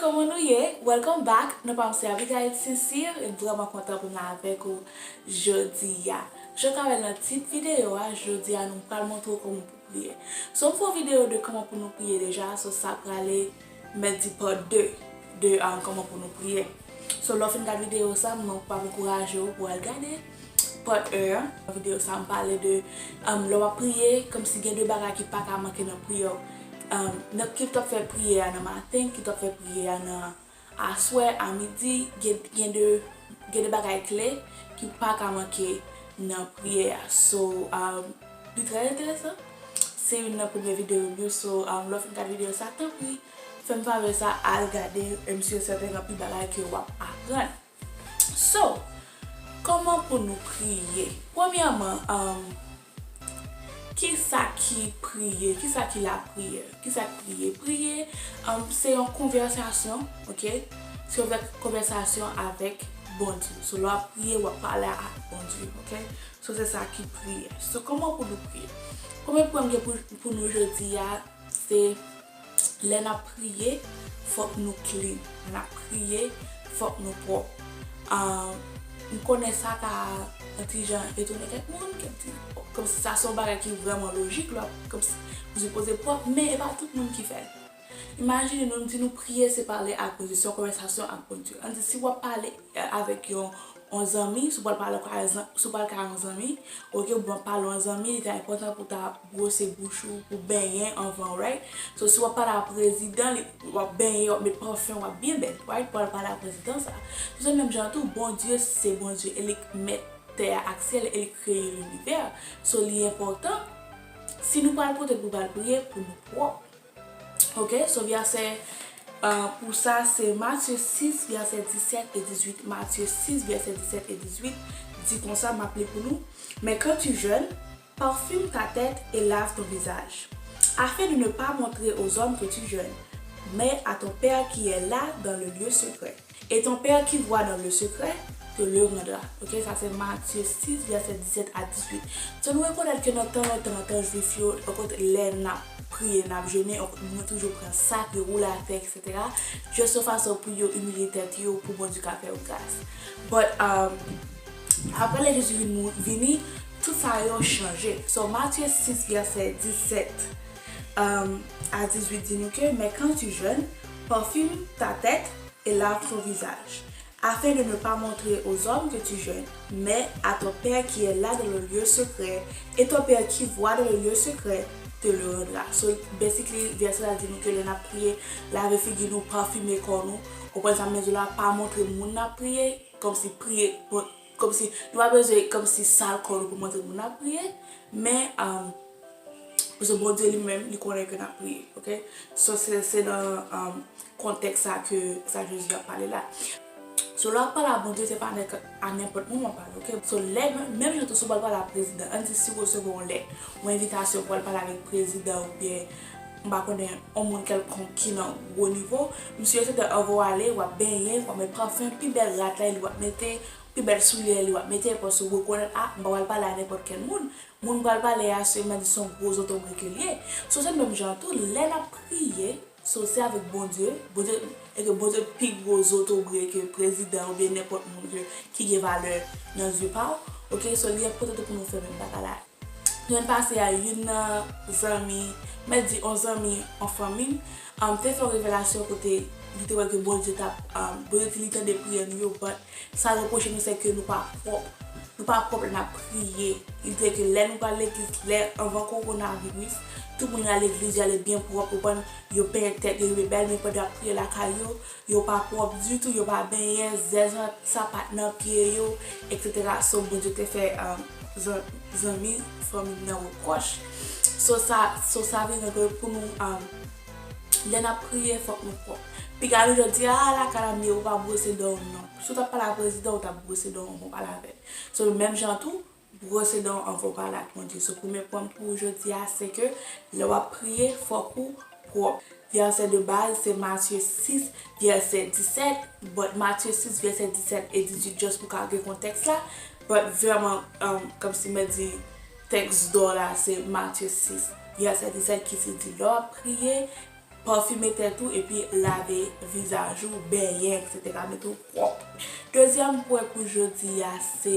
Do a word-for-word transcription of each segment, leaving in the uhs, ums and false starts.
Kòman nou ye? Welcome back. Non pa m se Abigail Sincere, e m vrèman kontan pou m la avèk ou jodi a. Jan w ka wè nan tit videyo a, jodi a nou pral montre w kòman pou priye. So m fè yon videyo de kòman pou nou priye deja, so sa prale mèt di part de de um, kòman pou nou priye. So lè w fin gad videyo sa, mwen pa ankouraje w pou al gade part un an. Videyo sa m pale de um, lè w ap priye, kòmsi gen de bagay ki pa ka manke nan priyè w. Um, nan ki t ap fè priyè a nan maten, ki t ap fè priyè a nan aswè, a midi, gen, gen de, gen de bagay kle ki pa ka manke nan priyè a. So, um, li trè enteresan. Se youn nan premye videyo m yo, so, um, lè w fin gad videyo sa, tanpri, fè m favè sa, al gade, e m si e sèten gen anpil bagay ke w ap aprann. So, kòman pou nou priye? Premyèman, um, kisa ki priye? Kisa ki lapriyè? Kisa ki priye? Priye, um, se yon konvèsasyon, ok? Se yon vè- konvèsasyon avèk Bondye. So, lè w ap priye, w ap pale ak Bondye, ok? So, se sa ki priye. So, kòman pou nou priye? Premye pwen m gen pou, pou nou jodi a, se lè n ap priye, fòk nou clean. Lè n ap priye, fòk nou pwòp. Ah, m konnen sa ka yon ti jan etone kèk moun, kèk ti, kòmsi sa se yon bagay ki vrèman lojik, lè w ap, kòmsi ou sipoze pwòp, men e pa tout moun ki fè l. Imajine nou, nou di nou priye se pale ak Bondye, se yon konvèsasyon ak Bondye. Ann di si w ap pale, eh, avèk yon, yon zanmi, si w pral pale ak yon zan- si w pral kay yon zanmi, ok, ou pral pale yon zanmi, li ta enpòtan pou w ta bwose bouch ou, pou w benyen anvan, right? So, si w ap pale ak prezidan, li, w ap benyen, w ap met pafen, w ap byen bèl, right? Pou w al pale ak prezidan sa. Se menm jan tou, Bondye se Bondye, e li k mèt tè a ak syèl, e li kreye linivè. So, li enpòtan, si nou pral kote pou pral priye, pou nou pwòp. Ok, so vèsè, euh, pou sa, se Matye sis, vèsè disèt e dizuit. Matye sis, vèsè disèt e dizuit, di konsa, m ap li pou nou. Mais quand tu jeûnes, parfume ta tête et lave ton visage, afin de ne pas montrer aux hommes que tu jeûnes, mais à ton Père qui est là dans le lieu secret. Et ton Père qui voit dans le secret te le rendra. Ok, sa se Matye sis, vèsè disèt a dizuit. So, nou rekonèt ke nan tan lontan, tan Jwif yo, ankò lè n ap priye, n ap jene, ankò moun yo toujou pran sak yo, woule atè, et cetera, just yon fason pou yo imilye tèt yo, pou Bondye ka fè yo gras. But, um, apre lè Jezi vin mou- vini, tout sa yo chanje. So, Matye sis, vèsè disèt, um, a dizuit di nou ke, mais quand tu jeûnes, parfume ta tête et lave ton visage, afin de ne pas montrer aux hommes que tu jeûnes, mais à ton Père qui est là dans le lieu secret, et ton Père qui voit dans le lieu secret te le rendra. So, basically, vèsè la di nou ke lè n ap priye, lave figi nou, pafime kò nou, ou konprann sa m vle di w la, pa montre moun n ap priye, kòmsi priye, bon, kòmsi nou pa bezwen kòmsi sal kò nou pou montre moun n ap priye, men, um, Paske Bondye li menm, li konnen ke n ap priye, ok? So, se, se nan, um, kontèks sa ke sa Jezi ap pale la. So, lè w ap pale a Bondye, se pa nèk- a nenpòt moun w ap pale, ok? So, lè, menm, menm jan tou, si w pral pale a prezidan, ann di si w resevwa yon lèt, yon envitasyon pou w al pale avèk prezidan oubyen, m pa konnen, yon moun kèlkonk ki nan gwo nivo, m si e sèten anvan w ale, w ap benyen, w ap met pafen, pi bèl rad la, li w ap mete, pi bèl soulye li w ap mete, paske w rekonèt, a, m pa pral pale a nenpòt kèl moun. Moun pral pale a se, m a di se yon gwo zotobre ke l ye. So, se menm jan tou, lè n ap priye, so, se avèk Bondye, Bondye, e ke Bondye pi gwo zotobre ke prezidan oubyen nenpòt moun ke, ki gen valè nan zye pa w. Ok, so, li enpòtan tou pou nou fè menm bagay la. Semèn pase a, youn nan zanmi, m a di yon zanmi an fanmi m, um, te fè yon revelasyon kote li te wè ke Bondye t ap, um, Bondye te li tande priyè nou yo, but sa l repwoche nou, se ke nou pa pwòp. Nou pa pwòp lè n ap priye. Li di ke lè nou pral legliz, lè anvan kowonaviris, tout moun al legliz, y ale byen pwòp, ou konprann, yo penyen tèt yo, yo bèl, men pandan y ap priye lakay yo, yo pa pwòp ditou, yo pa benyen, zèz nan sapat nan pye yo, et cetera. So, Bondye te fè, um, zan- zanmi, fanmi m nan repwòch. So, sa, so, sa vin ke pou nou, um, lè n ap priye, fòk nou pwòp. Piga nou jodi a, a lakay la m ye, ou pa bwose dan w non. Si w t ap pale a prezidan, ou t ap bwose dan w anvan w pale avè l. So, menm jan tou, bwose dan w anvan w pale ak Bondye. So, premye pwen m pou jodi a, se ke lè w ap priye, fòk ou pwòp. Vèsè de baz, se Matye sis, vèsè disèt. But Matye sis, vèsè disèt e dizuit, just pou ka gen kontèks la. But vrèman, um, kòmsi mwen di, tèks dò la, se Matye sis, vèsè disèt, ki se di, lè w ap priye, pafime tèt ou epi lave vizaj ou, benyen, etsetera, mete w pwòp. Dezyèm pwen pou jodi a, se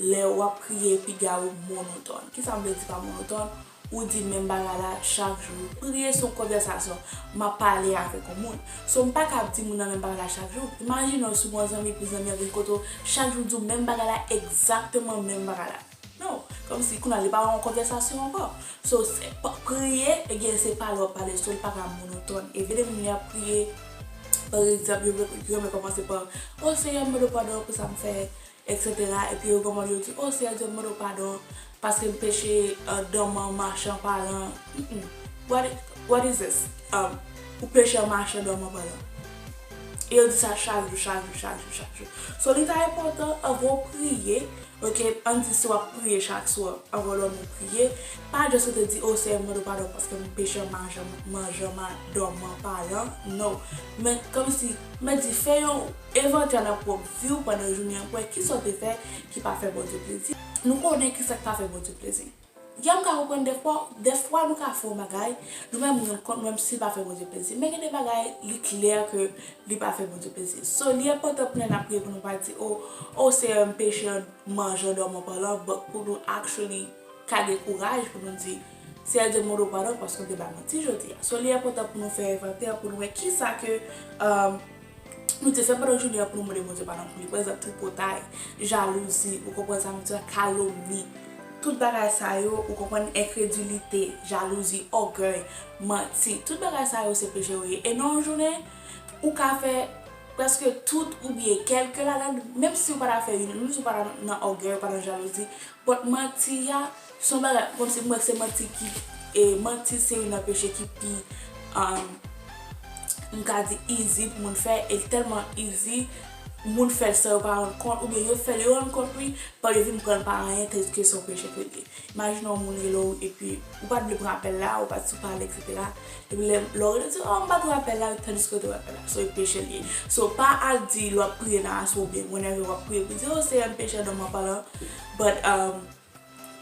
lè w ap priye, piga ou monotòn. Kisa m vle di pa monotòn? Ou di menm bagay la chak jou. Priye se yon konvèsasyon. M ap pale avèk yon moun. So, m pa ka ap di moun nan menm bagay la chak jou. Imajine w si w gen yon zanmi, epi zanmi an vin kote w, chak jou di w menm bagay la, egzakteman menm bagay la. Non, kòmsi kounye a li pa yon konvèsasyon ankò. So, se pa, priye, ebyen, se pale w ap pale, so, li pa ka monotòn. E gen de moun y ap priye, pa egzanp, yo, yo renmen kòmanse pa, "O Senyè, m mande w padon pou sa m fè," etsetera. Epi yo kòmanse, yo di, "O Senyè Dye, m mande w padon, paske m peche an dòman, machan, palan." Mm-mm. What, what is this? Um, ou peche an machan, dòman, palan. E yo di sa chak jou, chak jou, chak jou, chak jou. So, li ta enpòtan, anvan w priye, oke, ann di si w ap priye chak swa, anvan w dòmi w priye, pa just rete di, "O Senyè, m mande w padon paske m peche an machan, machan, dòman, palan." Non. Men, kòmsi, men di, fè yon envantè nan pwòp vi w pandan jounen an, pou wè kisa w te fè ki pa fè Bondye plezi. Nou konnen kisa k pa fè Bondye plezi. Jan m ka konprann dèfwa, dèfwa nou ka fè yon bagay, nou menm nou rann kont nou menm si l pa fè Bondye plezi. Men gen de bagay, li klè ke li pa fè Bondye plezi. So, li enpòtan pou lè n ap priye pou nou pa di, "O, o Senyè, m peche an machan, dòman, palan," but pou nou actually ka gen kouraj pou nou di, "Senyè Dye, m mande w padon paske m te bay manti jodi a." So, li enpòtan pou nou fè envantè, pou nou wè kisa ke, um, nou te fè pandan jounen an pou nou mande Bondye padon pou li. Pa egzanp, tripotay, jalouzi, ou konprann sa m di la, kalomni. Tout bagay sa yo, ou konprann, enkredilite, jalouzi, ògèy, manti. Tout bagay sa yo se peche yo ye. E nan yon jounen, ou ka fè prèske tout oubyen kèlke ladan, menm si w pa ta fè youn, menm si w pa ta nan ògèy, ou pa nan jalouzi, but manti a, se yon bagay, kòmsi m wè se manti ki, e manti se youn nan peche ki pi, um, m ka di easy pou moun fè, e li tèlman easy, moun fè l san yo pa rann kont, oubyen yo fè l, yo rann kont wi, but yo vin pran l pa anyen, tandiske se yon peche ke l ye. Imajine yon moun rele w, epi ou pa t vle pran apèl la, ou pa t sou pale, etsetera. Epi lè, lè w rele, di, "O, m pa t wè apèl la," tandiske w te wè apèl la. So, e peche l ye. So, pa al di lè w ap priye nan aswè oubyen whenever w ap priye, pou di, "O, Senyè, m peche an dòman, palan." But, um,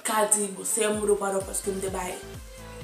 ka di, "Bon, Senyè, m mande w padon paske m te bay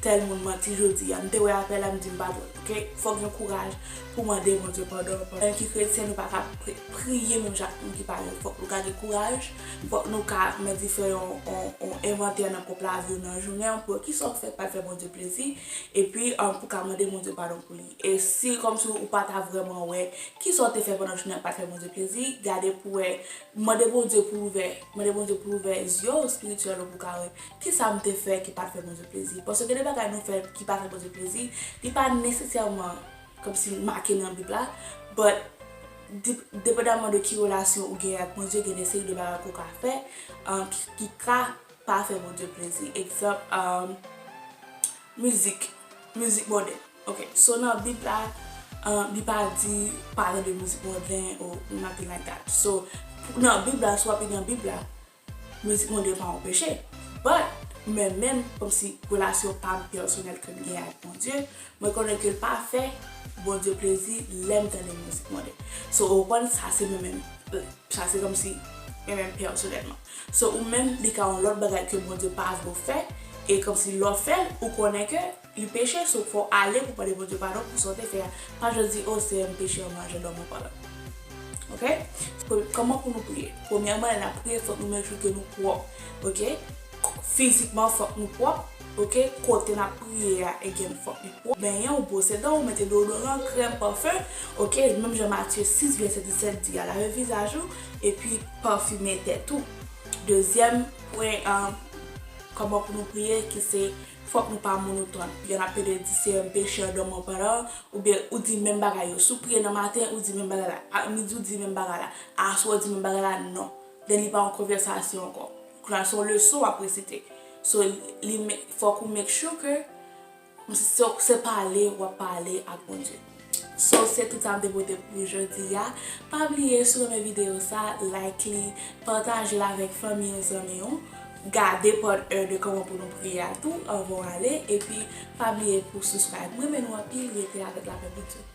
tèl moun manti jodi a. M te wè apèl la, m di m pa t wè l." Oke? Fòk gen kouraj pou mande Bondye padon. Menm ki kretyen, nou pa ka pri-, priye menm jan ak moun ki pa kretyen. Fòk nou ka gen kouraj, fòk nou ka, men di fè yon, yon, yon envantè nan pwòp lavi w nan jounen an, pou wè kisa w fè k pa t fè Bondye plezi, epi, um, pou ka mande Bondye padon pou li. E si kòmsi ou pa ta vrèman wè kisa w te fè pandan jounen an pa t fè Bondye plezi, gade pou wè, mande Bondye pou l ouvè, mande Bondye pou l ouvè zye w espirityèl ou pou w ka wè kisa m te fè ki pa t fè Bondye plezi. Paske gen de bagay nou fè ki pa fè Bondye plezi, li pa nesesèman kòmsi make nan Bib la, but de-, depandaman de ki relasyon ou genyen ak Bondye, gen de seri de bagay ke w ka fè, um, ki, ki ka pa fè Bondye plezi. Egzanp, um, mizik, mizik modèn. Ok, so nan Bib la, um, li pa di pa tande mizik modèn or nothing like that. So, pou, nan Bib la, si w ap li nan Bib la, mizik modèn pa yon peche. But, men menm, kòmsi relasyon pa m pèsonèl ke m genyen ak Bondye, mwen konnen ke l pa fè Bondye plezi lè m tande mizik modèn. So, ou konprann, sa se men menm, sa se kòmsi men menm pèsonèlman. So, ou menm, li ka yon lòt bagay ke Bondye pa vle w fè, e kòmsi lè w fè l, ou konnen ke li peche, so fò w ale pou mande Bondye padon pou sa w te fè a. Pa jis di, "O, Senyè, m peche an manje dòmi an palan." Ok? Pre-, kòman pou nou priye? Premyèman, lè n ap priye, fòk nou make sure ke nou pwòp. Ok? Fizikman, fòk nou pwòp. Ok? Kote n ap priye a, again, fòk li pwòp. Benyen w, bwose dan w, mete deodoran, krèm, pafen. Ok? Menm jan Matye sis, vèsè disèt di a, lave vizaj ou, epi pafime tèt ou. Dezyèm pwen, an, kòman pou nou priye, ki se fòk nou pa monotòn. Gen ap pede di se yon peche an dòmi an palan, oubyen ou di menm bagay yo. Si w priye nan maten, ou di menm bagay la. A midi, ou di menm bagay la. Aswè, ou di menm bagay la, non. Then li pa yon konvèsasyon ankò. Kounye a, se yon leson w ap resite. So, li me-, fòk ou make sure ke se, se pale w ap pale ak Bondye. So, se tout sa m te pote pou jodi a. Pa bliye, si w renmen videyo sa, like li, pataje l avèk fanmi w, zanmi w. Gade part un de kòman pou nou priye a tou, anvan w ale. Epi, pa bliye pou subscribe. M renmen nou anpil, rete avèk lapè Bondye.